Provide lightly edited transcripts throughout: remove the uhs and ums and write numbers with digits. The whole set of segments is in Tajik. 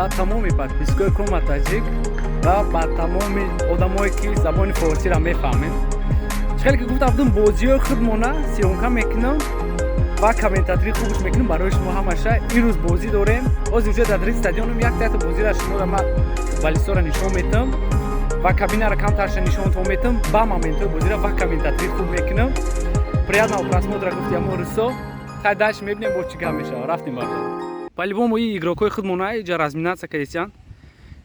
Ба тамоми подписчикои Кома Таҷик ва ба тамоми одамое, ки забони форсиро мефаҳмед. Чӣ хеле ки гуфта будам, бозиҳои худмона съёмка мекунам ва комментатори хубш мекунам барои шумо ҳамаша. Ирӯз бозӣ дорем. Ҳозир уже дар стадионам як бозиро шуморо ман футболистҳоро нишон метам ва кабинаро камтарша нишонтон метам, ба моментҳои бозиро ва комментатори хуб мекунам. Приятного просмотра, гуфти амо русо. Хай, дальше мебинем, бо чӣ гап мешава. Рафтем, бардор. По-любому и игрокҳои худмона иҷа разминаться кардисян.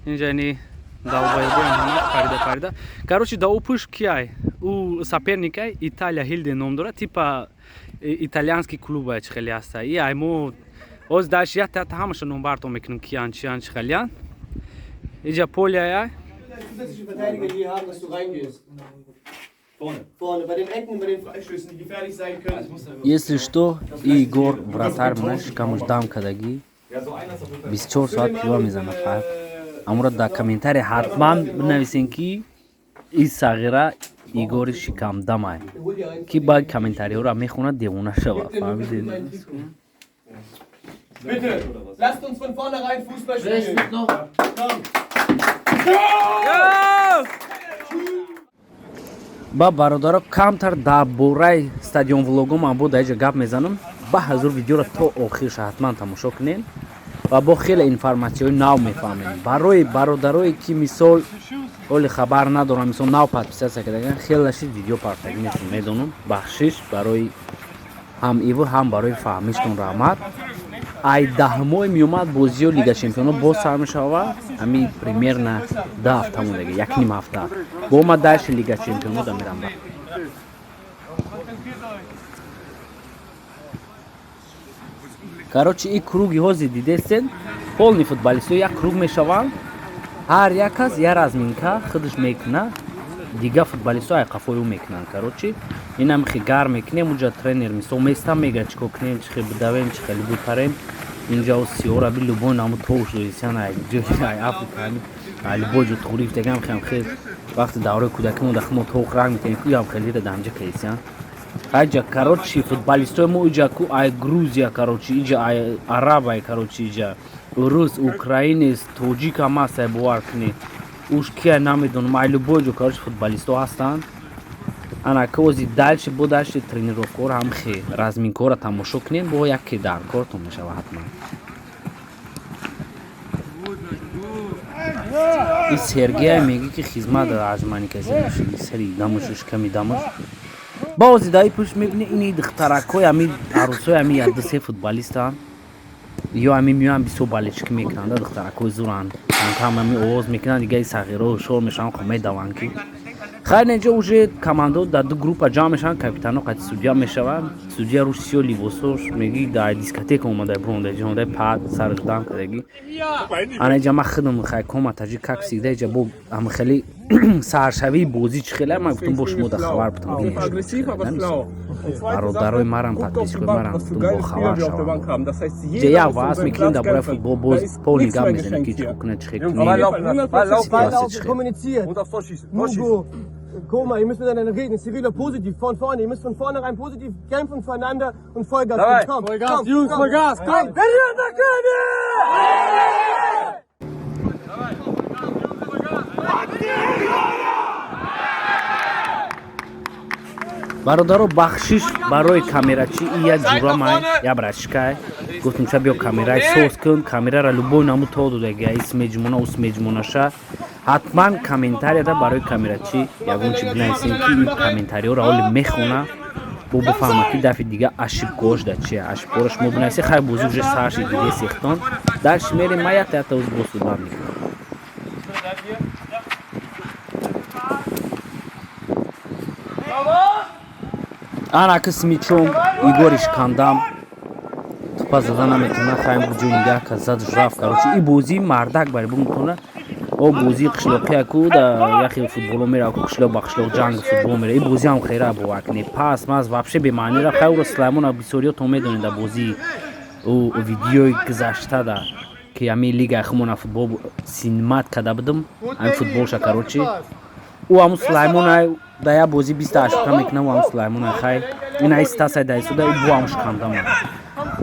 Инҷа ни долбоёбоям ҳама парида парида. Короче, да ӯ пуш киай? Ӯ соперникай Италия Хилде ном дорад, типа итальянский клуб чи хеле ҳаста. И ай мо ҳозир дальше як та ҳамаша номбартон мекунем, киян, чиян, чӣ хелиян. Иҷа поляя. Zusätzliche Verteidiger hier haben, dass du reingehst. Vorne. Vorne, bei den Ecken, bei den Freistößen, die gefährlich sein können. Если что, Игор вратарь мана шикамуш дам кардагӣ, 24 соат пива мезанад. Фақат амура дар комментария ҳатман бинависен, ки и сағира Игори шикамдамай, ки ба комментариҳоро мехонад, девона шава, фаҳмидед? Bitte, lasst uns von vornherein Fußball spielen. Komm. Ба бародаро, камтар дар бораи стадион влогом ман бо дар иҷа гап мезанам. Ба ҳазур видеоро то охирша ҳатман тамошо кунед ва бо хеле информатсияҳои нав мефаҳмем. Барои бародарое, ки мисол ҳоли хабар надорам, мисол нав подписаться кардаган, хеле шид видео партагӣ нестам, медонам. Бахшиш барои ҳам иву ҳам барои фаҳмиштон, раҳмат. Ай 10 моҳи меомад бозиё Лига чемпионо боз сар мешава. Ҳами примерно 2 ҳафта мондаги, якним ҳафта бо ма дальше Лига чемпионо да мерам. Короче, и круги ҳозир дидестен, полный футболистҳо як круг мешаванд, ҳар як кас я разминка худаш мекуна, дига футболистҳо ай қафои ӯ мекунанд. Короче, инам хе гарм мекунем. Уҷа тренер мисол места, мега чӣ кор кунем, чӣ хел бидавем, чӣ хели бипарем. Инҷа сиёра би любой наму тош доисян, ай ҷои Африка, ай любой ҷо туғриф дегам хем хел. Вақти давраи кӯдакимон да хумо тоқ ранг метавем ку ям хелира дамҷа кайсян. Айҷа, короче, футболистои мо иҷа ку ай Грузия, короче, иҷа ай араб, ай, короче, иҷа рус, украинец, тоҷик ҳам ҳаст, ай бовар кунед. Уш кия намедонам, ай любой ҷо, короче, футболистҳо ҳастанд. Ана кози дальше бо дальше тренировкаҳоро ҳам хе разминкаҳоро тамошо кунем, бо яке дар кортон мешава ҳатман. И Сергея меги, ки хизмат аз мани касе сари дамушу шиками дамуш. Баози даи пушт мебини, ини духтаракҳои ами арӯсҳои ами як ду се футболистанд ё ами меоянд, бисёр болельщикӣ мекунанд. Духтаракҳои зуранд, камкам ами овоз мекунанд, дигаи сағиро ҳушёр мешаванд, хо медаванд, ки хайр. Инҷо уже командо дар ду группа ҷамъ мешаванд, капитано қати судья мешаванд. Судья рӯш сиё либосош, меги дар дискотека омада буронда ҷонда, пад сараш дам кардагӣ. Ана иҷа ман худам хай Кома Таҷик, как всегда, иҷа бо ам хеле саршавии бозӣ чӣ хеле ман гуфтам, бо шумо да хабар бутам. Бародарои марам, подписчикои марам, гуфтам, бо хабар шавам. Иҷа як ваҳс мекунем дар бораи футбол, боз полный гап мезанем, ки чӣ кунад, чӣ хел кунем, ситуация чӣ хел. Koma, ihr müsst miteinander reden. Cyrilo, positiv, von vorne. Ihr müsst von vornherein positiv kämpfen füreinander und Vollgas geben. Komm, Vollgas, komm, Jungs, komm. Vollgas, komm! Бародаро, бахшиш барои камерачи. И як ҷурамай, як братишкай, гуфтум, ча биё камераи соз кун. Камерара любой наму то додага, ис меҷмона, ус меҷмонаша. Ҳатман комментарияда барои камерачи ягон чи бинависем, ки ин комментариҳоро ҳоли мехона, бо бифаҳма, ки дафъи дига ошибкаош да чия. Ошибкаҳоро шумо бинависед. Хай, бозӣ уже сар шид, диде сехтон. Дальше мерем, ма якта якта уз бо суҳбат мекунам. Ана ки смичом Игори шикандам тупа зада наметавона. Хайм ҷо нигаҳ кард, задш рафт. Короче, и бозии мардак бари бумтона. О бозии қишлоқия ку да яхе футболо мера ку, қишлоқ ба қишлоқ ҷанги футбол мера. И бозӣ ҳам хера, бовар кунед, пас маз вообще бемаъни рафт. Хай, ӯро Сулаймона бисёриётон медонед, да бозии ӯ видеои гузашта да ки ҳамин лигаи хумона футбол синмат карда будам, ҳамин футболша. Короче, ӯ ҳамун Сулаймона да як бозӣ 20-та ошибка мекунад, ӯ ҳамун Сулаймона. Хай, ина истасай да исуда, ӯ бо ҳамун шикандама.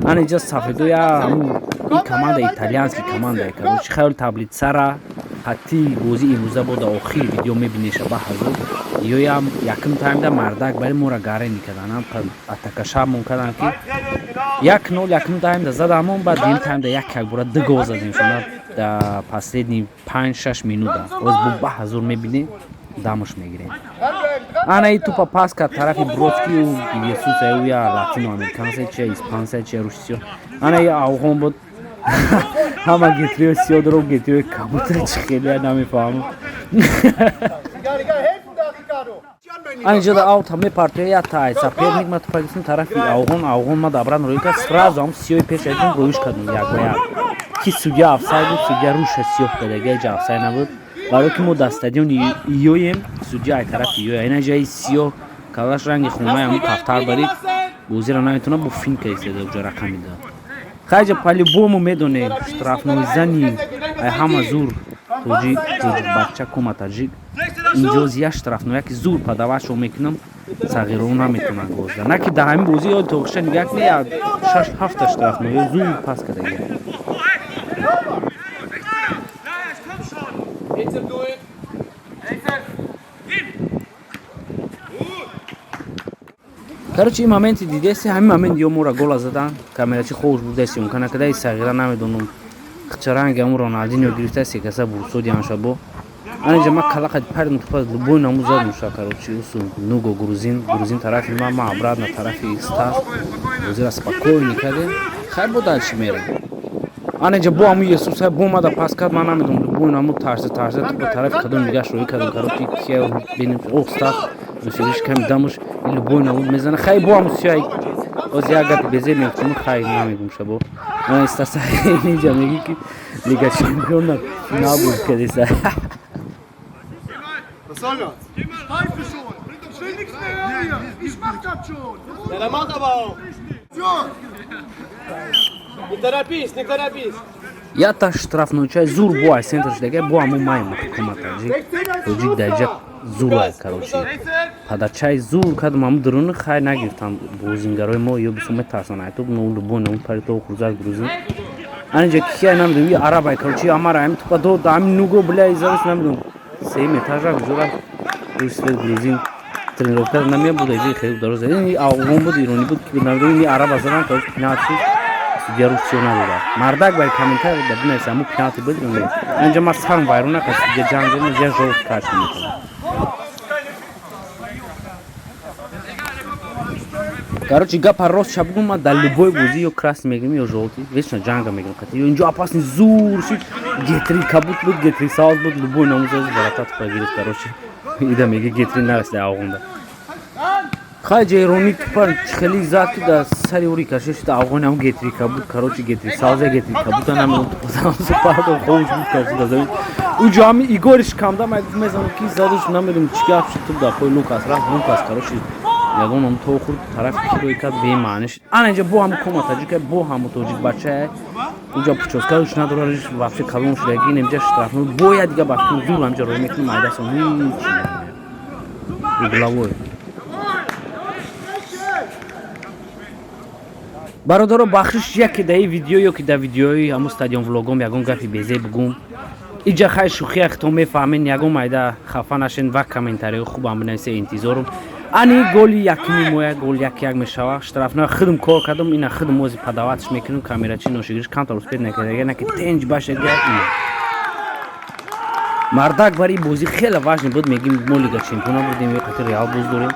Ана иҷа сафедо я ҳамун Ин команда итальянский команда, короче. Хайр, таблицара ҳатти бозии имрӯза бо дар охири видео мебинеша. Ба ҳазор ёям якум таймда мардак бари мора гаре мекардан, атакашамон кардан, ки 1-0 якум таймда задамон. Баъд дуюм таймда як як бора ду гол задем шуна дар последний 5-6 минута. Оз бо ба ҳазор мебинем, дамаш мегирем. Ана и тупа пас кард тарафи Бродскию Есуса. Ю я латиноамерикансе чи, испансе чи, русиё. Ана и афғон буд. Ҳама гетрио сиё дором, гетриои кабута чи, хеле намефаҳмам. Анҷода аута мепартоя, я тай соперник ма тупа гирифтем тарафи афғон. Афғон ма дабран рӯй кард, сразу ҳам сиёи пеш айдум рӯиш кардем як ба як, ки судья офсайд буд. Судья руша сиёҳ кардага, ҷа офсайд набуд, барое ки мо дар стадиони иёем. Судья ай тарафи иёя, ина ҷаи сиёҳ калаш ранги хонаи ҳамун кафтар барид, бозиро наметавона бо финка истода ҷо рақами дод. Хайҷа по-любому медонем, штрафной зани ай ҳама зур тоҷик, тоҷик бача кома таҷик. Инҷо зия штрафной ки зур подавашо мекунам, сағирон наметавонанд гол зада. На ки дар ҳамин бозӣ ё тоқиша нигаҳ кунед, як шаш ҳафта штрафной зур пас кардагия. Короче, ин моменти дидеси, ҳамин момент ё мора гола задан. Камерачи ховуш бурдаси, он кана кадаи сағира намедонам, хчаранги ҳамун Роналдино гирифтаси, каса бурсоди ҳамшабо. Анаҷа ма калақад пардим, тупа любой намуд задум ша. Короче, усу нуго грузин, грузин тарафи ма, ма обратно тарафи Стас. Бозира спокойно кардем. Хайр, бо дальше мерем. Анаҷа бо ҳамун Есуса бо омада пас кард, ман намедонам, любой намуд тарса тарса тупа тарафи кадом дигаш роӣ кардам. Короче, кия бинем. Ох, Стас мусириш ками дамуш, любой намуд мезана. Хай, бо ҳамун сиёй оз як гапи безе мегуфтам, хай, намегум. Шабо Стаса инҷа меги, ки Лига Чемпиона финал буд кадеса. Was soll das? Pfeife schon! Bringt doch schnell nichts mehr her hier! Ich mach das schon! Ja, dann mach aber auch. Не торопись, не торопись. Ята штрафнойчаи зур бо ай центр шудага, бо ҳамун майма кома таҷик, тоҷик даҷа зур ай. Короче, падачаи зур кардам ҳамун дуруни, хай, нагирифтам. Бозингарои мо ё бисо метарсан айтоб но любой намун парито хурзак грузин. Аниҷа кия намедонам, и араб ай. Короче, амара ҳамин тупа дод, ҳамин нуго, бля, изарус намедонам, сеюм этажа гузора рӯи грузин тренировка намея буд, иҷи хеле дароз. Ин афғон буд, иронӣ буд, ки намедонам, ин араба задан. Короче, пеналти, судья руш чиё надода. Мардак бар комментарий да бинависа, ҳамун пеналти буд ё не. Анҷа ма сарм вайрон накард, судья ҷанг зад, я жёлтый карточка метавонад. Короче, гапа рост ша бугум, ма дар любой бозӣ ё красный мегирем, ё жёлтый, вечно ҷанга мегирем. Қати ё инҷо опасный зур шуд, гетри кабут буд, гетри савз буд, любой намуз варата тупа гирифт. Короче, ида меги гетри нарасида афғонда. Хай, ҷайронӣ тупа хеле зад, ки дар сари ӯри кашид шуда афғони ҳам гетри кабут. Короче, гетри савза, гетри кабута намедонам, тупа пардо ховуш буд, кашида замин. Уҷо ҳами Игориш камда ма мезанам, ки задуш, намедонам чӣ гап шуд, туп дар пои Лукас рафт. Лукас, короче, ягон ҳам то хурд тарафи кирои кард, бемаъниш. Ана инҷа бо ҳаму кома таҷика, бо ҳаму тоҷик бачае уҷа причёскааш надорад, вообще калон шудаги. Инҷа штрафной бояд дига ба фикр зур ҳамҷа роӣ мекунем, айдасон ҳичи угловой. Бародаро, бахшиш, яке дар ин видео ё ки дар видеои ҳамун стадион влогом ягон гапи безе бугум. Иҷа хай, шӯхия, хито мефаҳмед, ягон майда хафа нашен ва комментариҳои хубам бинависе, интизорум. Ани голи якуми моя, гол 1-1 мешава. Штрафной худм кор кардам, ина худм ози подаватш мекунем. Камерачи ношигириш камтар успеть накардага, на ки тенҷ башага. Ина мардак бари бозӣ хеле важный буд. Мегим, мо Лига Чемпиона будем ё қати Реал боз дорем.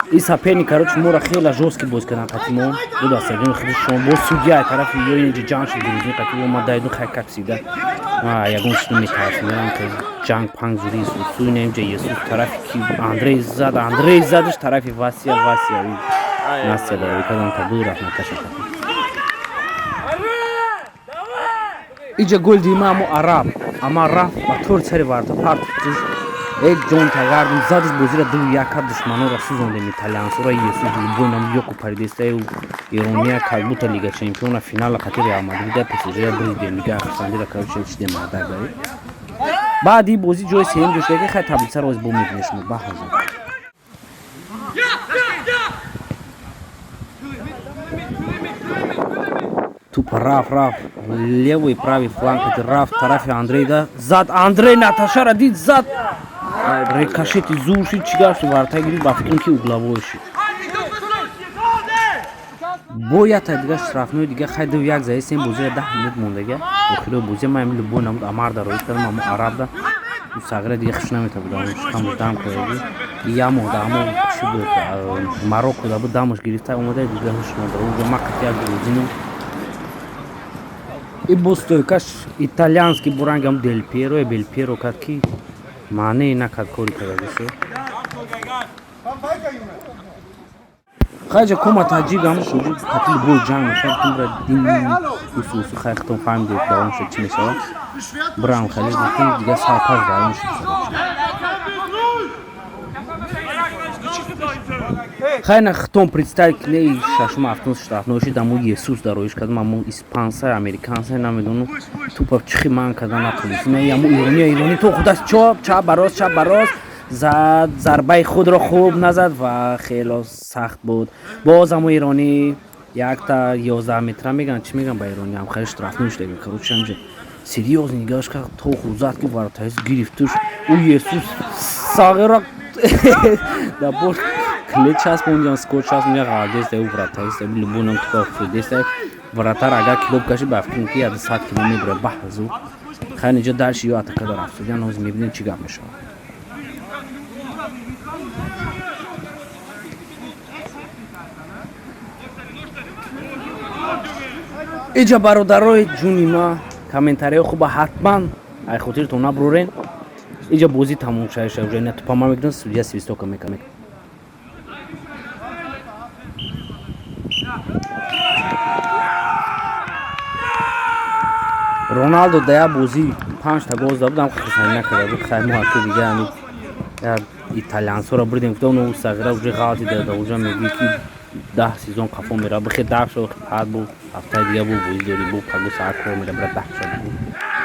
И соперник, короче, мора хеле жёсткий боз кардан қати мо буд аз стадиони худашон, бо судья тарафи ё инҷа ҷанг шуд грузин қати мо дайду. Хай, как всегда, ягон чиз метарсонам, ҷанг панг зури сусу. Ина инҷа Есус тарафи ки Андрей зад, Андрей задаш тарафи Васия, Васия Настя дарои кардан та буд рафт накаша. Иҷа гол дима, амо араб ама рафт ба тор сари варта парт, э ҷон тагардум, задаш, бозира 2-1 кард. Душманора сӯзондем, итальянсора. Есус любой нам ёку паридестаю, ирония, как будто Лига Чемпиона финала қати Реал Мадрида ПСЖ бурдем. Лига хурсандира, короче, чиде мардак бари. Баъди бозӣ ҷои сеюм ҷоштаги. Хай, таблицаро оз бо мебинед шумо, ба ҳазор. Туп рафт, рафт, левый, правый фланг рафт, тарафи Андрей да зад. Андрей Наташара дид, зад, рикошети зур шид. Чӣ гашт? Варта гирифт, ба фикрам, ки угловой шид. Бо якта дига штрафной дига. Хай, 2-1 заесем, бозира 10 минут мондага охиро бозия. Ман любой намуд Амар да роӣ кардам, амо араб да сағира дига хуш наметабудам, шикаму дам кардаги як моҳ да амо чӣ буд, Марокко да буд, дамаш гирифта омада, дига ҳуш надора. Уҷо ма қати як грузину и бо стойкаш итальянский бурангам Дел Пьеро, Бел Пьеро кард, ки маънее накард кори кардагисе. Хайҷа кома таҷикам шуҷу қатили бой ҷанг мешавад, кумра дин усу усу. Хай, хитон фаҳмидед, давом шуд, чӣ мешавад. Бирам хали гуфтем, дига сарпаш вайрон шуд. Хай, на хитон представь кунед, шашум, ҳафтум штрафной шид, амо Есус дароиш кардам, амо испанса, американса, намедонам, тупа чихи ман карда натонист. Амо ирония, ирони то худаш чоп, чап ба рост, чап ба рост зад, зарбаи худро хуб назад ва хело сахт буд. Боз амо иронӣ якта 11 метра меган, чӣ меган ба иронӣ, ам хеле штрафной шуда. Короче, ҳамҷа серьёзно нигоҳш кард, то худ зад, ки вратарь гирифтуш. Ӯ Есус сағира да бош клей часпонҷан, скотч часпонҷан, ғалдест ӯ вратарь, любой нам тупа фудест. Вратарь агар кило бикаши, ба фикрам, ки 100 кило мебура баҳзу. Хайр, инҷо дальше ё атака дар рафтодиан, ҳозир мебинем, чӣ гап мешавад. Иҷа, бародарои ҷуни ма, комментариҳо хуба ҳатман ай хотиртон набурорен. Иҷа бозӣ тамом шуда, уже ина тупа ма мекунам, судья свистока мекунад. Роналдо да як бозӣ панҷта гол зада буд, ам хурсандӣ накарда буд. Хай, мо ҳатто дига ами итальянсоро бурдем, гуфта, оно сағира уже ғалати дада, уже мегӯи, ки 10 сезон қафо мера бихе, даҳ шо ҳад бу ҳафтаи дига бу бозӣ дорӣ, бу пагу саат кор мера бира, 10 шо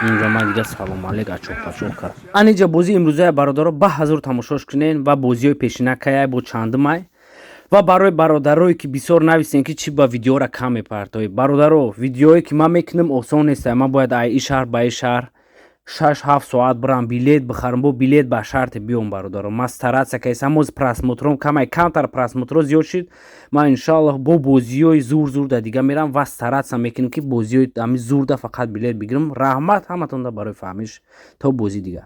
инҷо. Ман дига салом алейк, ачоқ пачоқ кард. Аниҷа бозии имрӯзая, бародаро, ба ҳазур тамошош кунен ва бозиҳои пешина каяй бо чандумай. Ва барои бародарое, ки бисёр нависем, ки чӣ ба видеоро кам мепартоӣ, бародаро, видеое, ки ман мекунам, осон нест. Ман бояд ай и шаҳр ба и шаҳр 6-7 соат бирам, билет бихарам, бо билет ба шарте биём. Бародаро, ман стараться кайсам, оз просмотром камай, камтар просмотро зиёд шид, ман иншоаллоҳ бо бозиҳои зур зурда дига мерам ва стараться мекунем, ки бозиҳои ами зурда фақат билет бигирам. Раҳмат ҳаматонда барои фаҳмиш. То бозӣ дига.